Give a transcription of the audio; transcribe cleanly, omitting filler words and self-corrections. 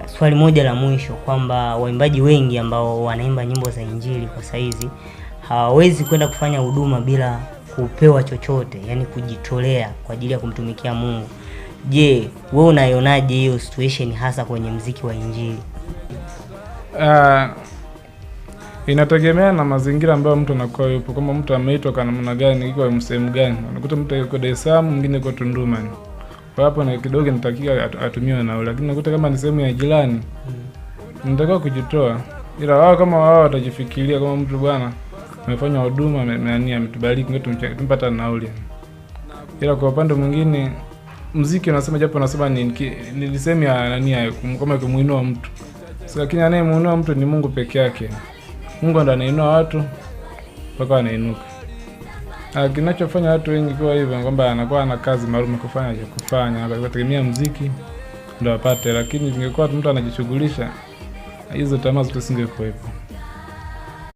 Swali moja la mwisho kwamba waimbaji wengi ambao wanaimba nyimbo za Injili kwa saizi hawawezi kwenda kufanya huduma bila kupewa chochote, yani kujitolea kwa ajili ya kumtumikia Mungu. Je, wewe unaionaje hiyo situation hasa kwenye mziki wa Injili? Inategemea na mazingira ambayo mtu anakuwa yupo, kama mtu ameitwa kwa namna gani, iko sehemu gani. Unakuta mtu yuko Dar es Salaam, mwingine yuko Tunduma. Kwa hapo na kidogo nitakiwa atumiwe nauli, lakini nakuta kama ni sehemu ya jirani nitakiwa kujitoa. Ila wao kama wao watajifikiria kama mtu bwana amefanya huduma, ametubariki, tumpata nauli. Ila kwa upande mwingine muziki unasema, japo unasema ni sehemu ya nani, kama kumuinua mtu. Sasa lakini anayemuinua mtu ni Mungu peke yake. Mungu ndo anainua watu mpaka wanainuka. Kinachofanya watu wengi kuwa hivyo kwamba anakuwa ana kazi maalum kufanya, akategemea muziki ndo apate, lakini ingekuwa mtu anajishughulisha hizo tamaa zote zisingekuwepo.